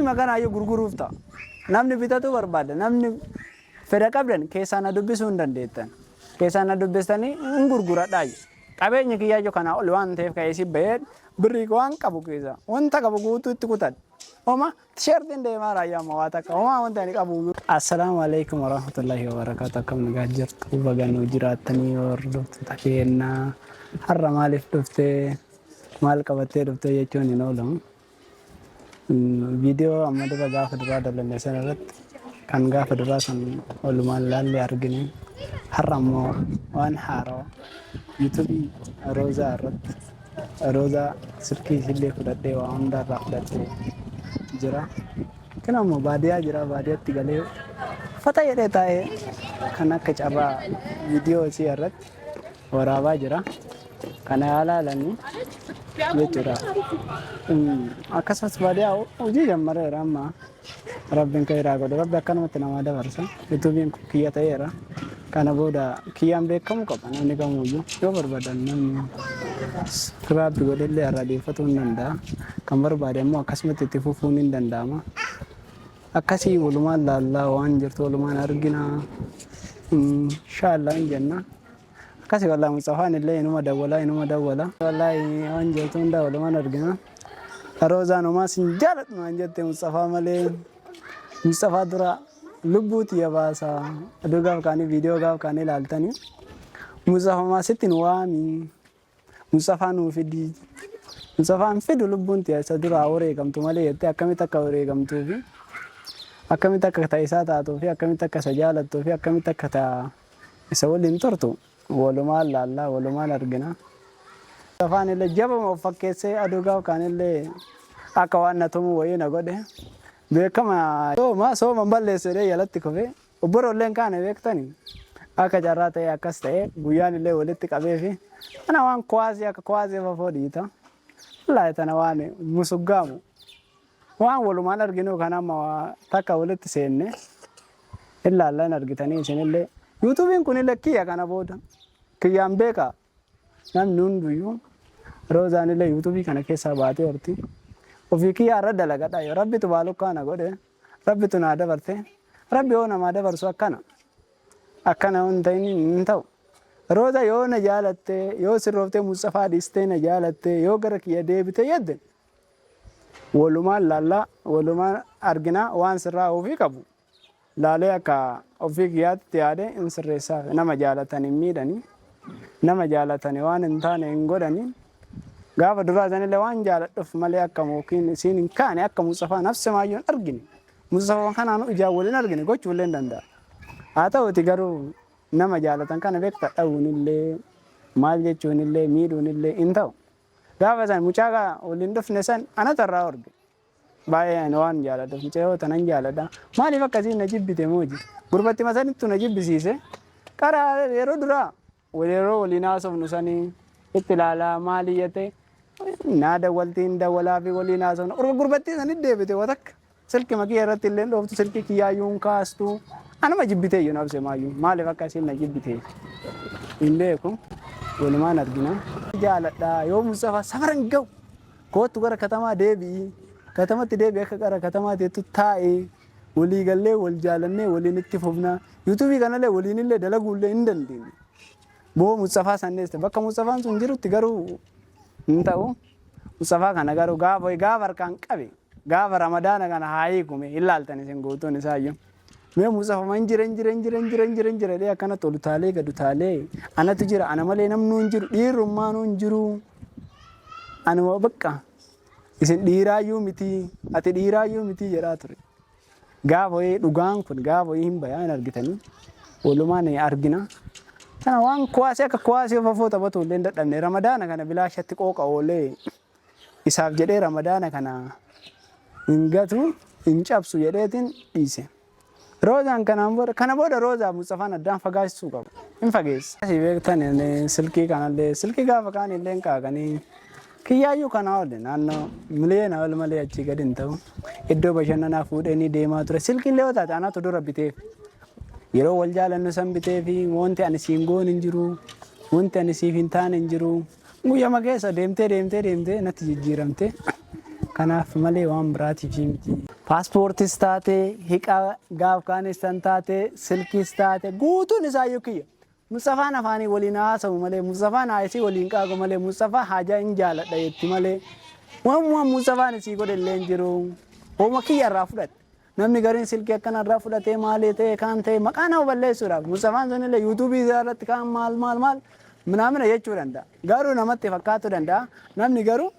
makanaayyuu gurguruuf ta'a. Namni bitatu barbaada. Namni fedha qabdan keessaa na dubbisuu hin dandeettan. Keessaa na dubbistanii hin gurguradhaayyu. Qabeenya kiyyaayyuu kanaa ol waan ta'eef ka'ee si bahee birrii waan qabu keessa wanta qabu guutuu itti kutadhe. Homa tisheertiin deemaa raayyaa amma waa takka homaa wanta ani qabu. Assalaamu alaikum warahmatullahi wabarakatuh. Akkam nagaa jirtu? Baga nuu jiraattanii hordoftoota keenya. Har'a maaliif dhuftee, maal qabattee dhuftee jechuun hin oolamu. Viidiyoo amma dura gaafa duraa dalanne sana irratti kan gaafa duraa san walumaan laallee argine. Har'a immoo waan haarawaa yuutuubii Roozaa irratti Roozaa silkii isillee fudhadhee waa hunda irraa fudhadhee jira. Kan ammoo baadiyaa jira, baadiyaatti galee uffata jedhee taa'ee kan akka carraa viidiyoo isii irratti waraabaa jira. Kana yaa laalanii jechuudha. Akkasumas baadiyaa hojii jammareera amma, Rabbiin kan godhu, Rabbi akkanumatti namaa dabarsa. Yuutuubiin kun kiyya ta'eera. Kana booda kiyyaan beekamu qaba namni kamuyyuu. Yoo barbaadan namni subscribe godhellee irraa deeffatuu hin danda'a. Kan barbaade immoo akkasumatti itti fufuun hin danda'ama. Akkasii walumaan laallaa, waan jirtu walumaan argina. Inshaallah hin jenna. Akkasii wallaahi Mustafaan illee inuma dawwala, inuma dawwala. Wallaahi waan jirtu hunda walumaan argina. Roozaan homaa sin jaaladhu naan jette Mustafaa malee. Mustafaa dura lubbuu tiyya baasa. Aduu gaaf kaanii viidiyoo gaaf kaanii ilaaltanii. Mustafaa sitti nu waami. Mustafaa nuu fidi. Mustafaan fidu, lubbuun tiyya isa duraa wareegamtu malee jettee, akkamitti akka wareegamtuu fi akkamitti akka ta'e isaa taatuu fi akkamitti akka isa jaalattuu fi akkamitti akka ta'a isa waliin turtu walumaan laallaa, walumaan argina. Mustafaan illee jabama of fakkeessee aduu gaaf kaanillee akka waan na tumuu wayii na godhe. Beekama sooma sooma hin balleessu jedhee jalatti kufee obboroo illee hin kaane beektani. Akka carraa ta'e akkas ta'e, guyyaan illee walitti qabee fi ana waan kuwaasii akka kuwaasii fafoo dhiita. Wallaahi tana waan musuggaamu waan walumaan arginu kan amma takka walitti seenne ilaallan argitanii isinillee. Yuutuubiin kunillee kiyya, kana booda kiyyaan beekaa namni hunduyyuu. Roozaan illee yuutuubii kana keessaa baatee horti. Ofii kiyyaa irra dalagadha yoo Rabbitu baalukkaa na godhe, Rabbitu naa dabarte. Rabbi yoo namaa dabarsu akkana akkana yoo hin ta'in hin ta'u. Rooza yoo na jaalatte, yoo sirrooftee Mustafaa dhiistee na jaalatte, yoo gara kiyya deebite yedde, walumaan laallaa, walumaan arginaa. Waan sirraa ofii qabu laalee akka ofii kiyyaatti yaade hin sirreessaa. Nama jaalatan hin miidhanii, nama jaalatani waan hin taane hin godhanii. Gaafa duraa sanillee waan jaaladhuuf malee akka mookiin isiin hin kaane, akka Mustafaa nafsi maayyuu hin argine, Mustafaa kanaan ijaan waliin argine gochuu illee hin danda'a. Haa ta'uti garuu nama jaalatan kana beekta dha'uun illee, maal jechuun illee, miidhuun illee hin ta'u. Gaafa san mucaa waliin dhufne san anatu irraa orge. Baay'ee ani waan jaaladhuuf, mucayyoo tanan jaaladha. Maaliif akkasiin na jibbite mooji? Gurbatti masanittu na jibbisiise. Qara yeroo duraa yeroo waliin haasofnu sanii itti ilaalaa maali jette, naa dawwaltiin dawwalaa fi waliin haasofna. Urga gurbattii sanit deebite watakka. Silki makii irratti illee dhooftu, silkii kiyyaayyuu hin kaastu. Anuma jibbitee iyyuu nabse maayyuu. Maaliif akkasiin na jibbite hin beeku. Walumaan argina. Jaaladha yoo Mustafaa safaran ga'u. Koottu gara katamaa deebi'i. Katamatti deebi'i, akka gara katamaa teettu taa'ee walii gallee wal jaalannee waliin itti fufna. Yuutuubii kanallee waliin illee dalaguullee hin dandeenye. Boo Mustafaa sanneeste bakka Mustafaan sun jirutti garuu hin ta'u. Mustafaa kana garuu gaafa gaafa harkaan qabe, gaafa Ramadaana kana haa hiikume hin laaltan isin guutuun isaayyuu. Mee Mustafaa hin jira, hin jira, hin jira, hin jira, hin jira, hin jira jedhee akkanatti ol utaalee gad utaalee, anatu jira, ana malee namni hin jiru, dhiirummaan hin jiru. Anuma bakka isin dhiiraayyuu miti, ati dhiiraayyuu miti jedhaa ture. Gaafa wayii dhugaan kun gaafa wayii hin bayaa, hin argitanii, walumaan argina. Kana waan kuwaasii akka kuwaasii fafoo taphatu illee hin dadhabne. Ramadaana kana bilaashatti qooqa oolee isaaf jedhee Ramadaana kana hin gatu hin cabsu jedheetiin dhiise. Roozaan kanaan booda, kana booda Roozaa Mustafaan addaan fagaachisuu qabu. Hin fageessa. Asii beektan silkii kanallee, silkii gaafa kaan illee hin qaaqanii kiyyaayyuu kanaa ol naannoo miliyoona ol malee achii gadi hin ta'u. Iddoo bashannanaa fuudhee ni deemaa ture. Silkii illee yoo taate anatu dura biteef. Yeroo wal jaalannu san bitee fi wanti ani siin goon hin jiru. Wanti ani siif hin taane hin jiru. Guyyama keessa deemtee deemtee deemtee natti jijjiiramte. Kanaaf malee waan biraatiif miti. Paaspoortis taate, hiqa gaaf kaanis tan taate, silkiis taate, guutuun isaayyuu kiyya. Mustafaan afaanii waliin haasawu malee, Mustafaan haayisii waliin qaaqu malee, Mustafaa haajaa hin jaaladha jetti malee. Waanuma Mustafaan isii godhe illee hin jiru. Hooma kiyya irraa fudhate. Namni gariin silkii akkana irraa fudhatee maalii ta'e kaan ta'e maqaa nama balleessuudhaaf Mustafaan sunillee yuutuubii isaa irratti kaan maal maal maal minaamina jechuu danda'a. Garuu namatti fakkaachuu danda'a. Namni garuu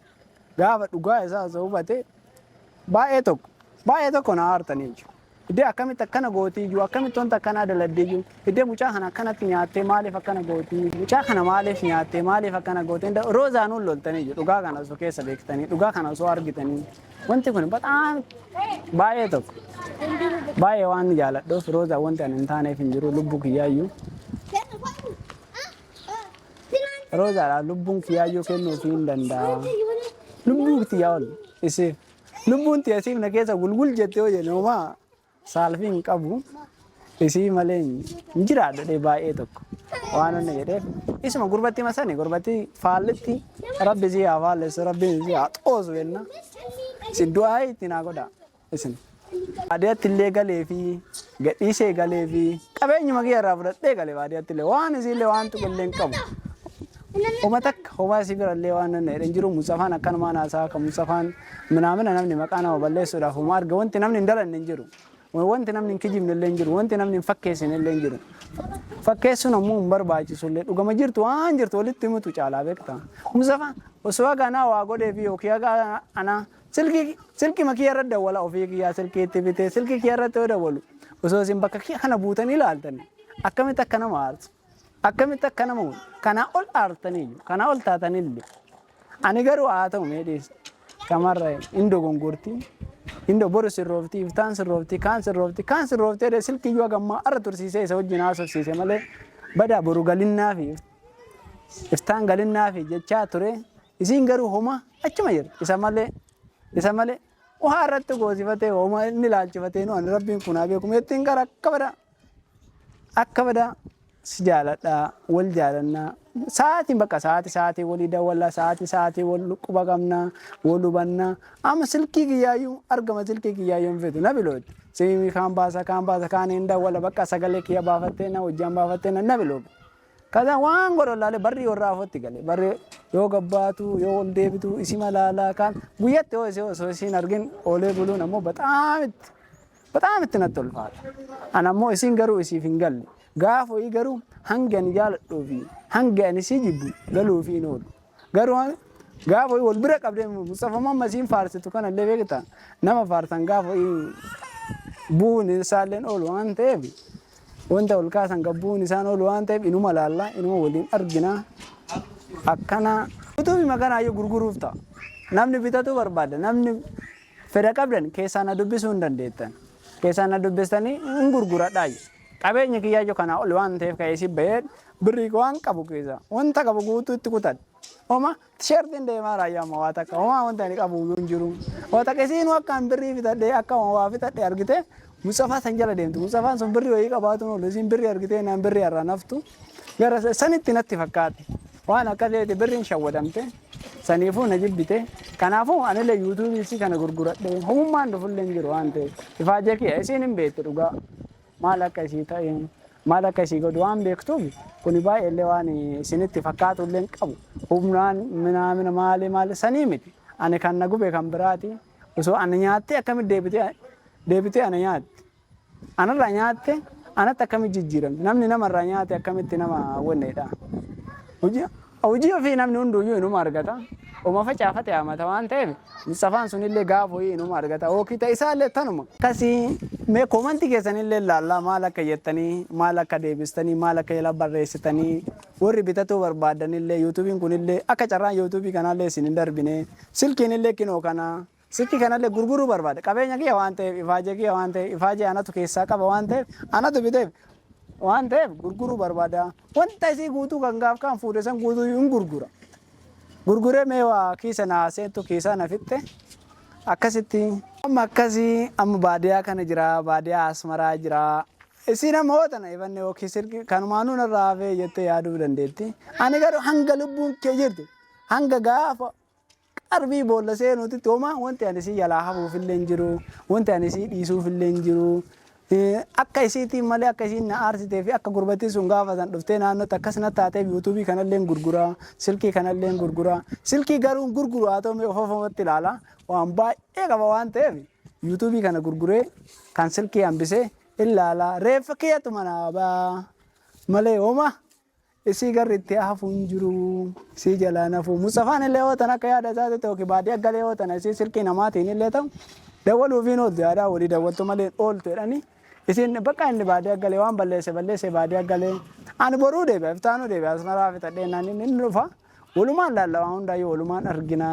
gaafa dhugaa isaa osoo hubate baay'ee tokko baay'ee tokko na aartanii jechuudha. Iddee akkamitti akkana gootii iyyuu, akkamitti wanta akkanaa daladdee iyyuu, iddee mucaa kana akkanatti nyaattee maaliif akkana gootii, mucaa kana maaliif nyaattee maaliif akkana gootee, roozaanuun loltanii iyyuu dhugaa kana osoo keessa beektanii, dhugaa kana osoo argitanii, wanti kun baxaam baay'ee tokko baay'ee waan jaaladhuuf roozaa wanti ani hin taaneef hin jiru lubbuu kiyyaayyuu. Roozaadha lubbuun kiyyaayyuu kennuufii hin danda'a. Lubbuu tiyyaa ol isiif. Lubbuun tiyya isiif na keessa gulgul jettee yoo jenne homaa saalfii hin qabu. Isii malee hin jiraadhu jedhee baay'ee tokko waan inni jedheef isuma gurbatti masani gurbatti faallitti rabbi isii haa faallessu, rabbiin isii haa xoosu jenna. Isin du'aa itti naa godha isin. Baadiyyaatti illee galee fi gadhiisee galee fi qabeenyuma kiyya irraa fudhadhee gale baadiyyaatti illee waan isii illee waan tuqe illee hin qabu. Homa takka homaa isii bira illee waan nan jedhan jiru. Mustafaan akkanumaan haasaa kan Mustafaan minaamina namni maqaa nama balleessuudhaaf homa arga, wanti namni hin dalanne hin jiru. Wanti namni hin kijibne illee hin jiru. Wanti namni hin fakkeessine illee hin jiru. Fakkeessuun ammoo hin barbaachisu illee, dhugama jirtu waan jirtu walitti himutu caalaa beekta. Mustafaan osoo haga anaa waa godhee fi yookiin haga anaa silkii silkii kiyya irra dawwala, ofii kiyyaa silkii itti bitee silkii kiyya irratti yoo dawwalu, osoo isin bakka kiyya kana buutanii ilaaltanii akkamitti akka nama aarsu, akkamitti akka nama kanaa ol aartanii kanaa ol taatanillee. Ani garuu haa ta'u, mee dhiisa. Shamarra hin dogongorti. Indo boru sirroofti, iftaan sirroofti, kaan sirroofti, kaan sirroofti jedhee silkiyyuu hagammaa arra tursiisee isa wajjin haasofsiise malee badaa boru galinnaa fi iftaan galinnaa fi jechaa ture. Isiin garuu homa achuma jirti. Isa malee isa malee waa irratti goosifatee homa inni ilaalchifatee nu ani rabbiin kun haa beeku meettiin gara akka badaa akka badaa si jaaladha, wal jaalannaa, sa'aatiin bakka sa'aatii sa'aatii walii dawwallaa, sa'aatii sa'aatii wal quba qabnaa, wal hubannaa. Amma silkii kiyyaayyuu argama, silkii kiyyaayyuu hin feetu na bilooti. Siimii kaan baasa, kaan baasa, kaan hin dawwala, bakka sagalee kiyya baafattee na hojjaan baafattee na biloote. Kaza waan godhu laalee barri warra afotti gale, barri yoo gabbaatu yoo ol deebitu isima laalaa kaan guyyatti yoo isii osoo isiin argin oolee buluun ammoo baxaamitti baxaamitti natti ulfaata. Ana ammoo isiin garuu isiif hin galle. Gaafa wayii garuu hanga ani jaaladhuu fi hanga ani isii jibbu galuufii hin oolu. Garuu gaafa wayii wal bira qabdee Mustafa mamma isiin faarsitu kanallee beekta, nama faarsan gaafa wayii bu'uun isaalleen oolu waan ta'eef, wanta ol kaasan gabbuun isaan oolu waan ta'eef, inuma laalla, inuma waliin argina akkana. Utuu makanaayyuu gurguruuf ta'a. Namni bitatu barbaada. Namni fedha qabdan keessaa na dubbisuu hin dandeettan. Keessaa na dubbistanii hin gurguradhaa. Qabeenya kiyyaayyuu kanaa ol waan ta'eef ka'ee si bahee birrii waan qabu keessa wanta qabu guutuu itti kutadhe. Homa tisheertiin deemaa raayyaa amma waa takka homaa wanta ani qabu iyyuu hin jiru. Waa takka isiinuu akkaan birrii fitadhee akka waa fitadhee argite Mustafaa san jala deemtu. Mustafaan sun birrii wayii qabaatu oolu, isiin birrii argitee naan birrii har'aa naftu gara sanitti natti fakkaate. Waan akka ta'eeti birriin shawwadamte saniifuu na jibbite. Kanaafuu anillee yuutuubii isii kana gurguradhee humummaan dhufullee hin jiru waan ta'eef ifaajee kiyya isiin hin beektu, dhugaa maal akka isii ta'e, maal akka isii godhu waan beektuuf, kuni baay'eellee waan isinitti fakkaatu illee hin qabu. Humnaan minaamina maali maali sanii miti. Ani kan na gube kan biraati. Osoo ana nyaattee akkamitti deebitee deebitee ana nyaatti? Anarraa nyaatte anatti akkamitti jijjiiramte? Namni namarraa nyaate akkamitti nama wanneedha? Hojii ofii namni hunduyyuu inuma argata. Uma facaafate haamata waan ta'eef Mustafaan sunillee gaafa hojii inuma argata. Ookita isaallee tanuma. Akkasii mee koomantii keessanillee ilaallaa, maal akka jettanii, maal akka deebistanii, maal akka jala barreessitanii, warri bitatuu barbaadanillee yuutuubiin kunillee akka carraan yuutuubii kanaallee isin hin darbine, silkiin illee kinoo kana silkii kanallee gurguruu barbaada. Qabeenya kiyya waan ta'eef, ifaajee kiyya waan ta'eef, ifaajee anatu keessaa qaba waan ta'eef, anatu biteef waan ta'eef gurguruu barbaada. Wanta isii guutuu kan gaaf kaan fuudhe san guutuu hin gurgura. Gurguree mee waa kiisa na seentu kiisaa na fixxe akkasitti. Amma akkasii amma baadiyaa kana jira, baadiyaa Asmaraa jira. Isiin amma hoo tana ifanne yookiin silkii kanumaanuu narraa hafee jettee yaaduu dandeetti. Ani garuu hanga lubbuun kee jirtu, hanga gaafa Qarbii boolla seenuutitti homaa wanti ani isii jalaa hafuufillee hin jiru, wanti ani isii dhiisuufillee hin jiru. Akka isiitiin malee akka isiin na aarsitee fi akka gurbattiin sun gaafa san dhuftee naannootti akkas na taateef yuutuubii kanallee gurguraa, silkii kanallee gurguraa. Silkii garuu gurguru haa ta'u mee ofofumatti ilaala. Waan baay'ee qaba waan ta'eef yuutuubii kana gurguree kan silkii hambisee ilaala. Reeffa kiyyatu manaa baa malee homaa isii garri itti hafu hin jiru. Isii jalaan hafu. Mustafaan illee yoo tan akka yaada isaatti yookiin baadiyyaa galee yoo tana isii silkii namaatiin illee ta'u dawwaluufiin ooltu, yaadaa walii dawwaltu malee ooltu jedhanii. Isin bakka inni baadiyyaa galee waan balleesse balleesse baadiyyaa galee, ani boruu deebi'a, iftaanuu deebi'a, asmaraa fixadhee naan inni dhufa, walumaan laalla, waan hundaayyuu walumaan argina.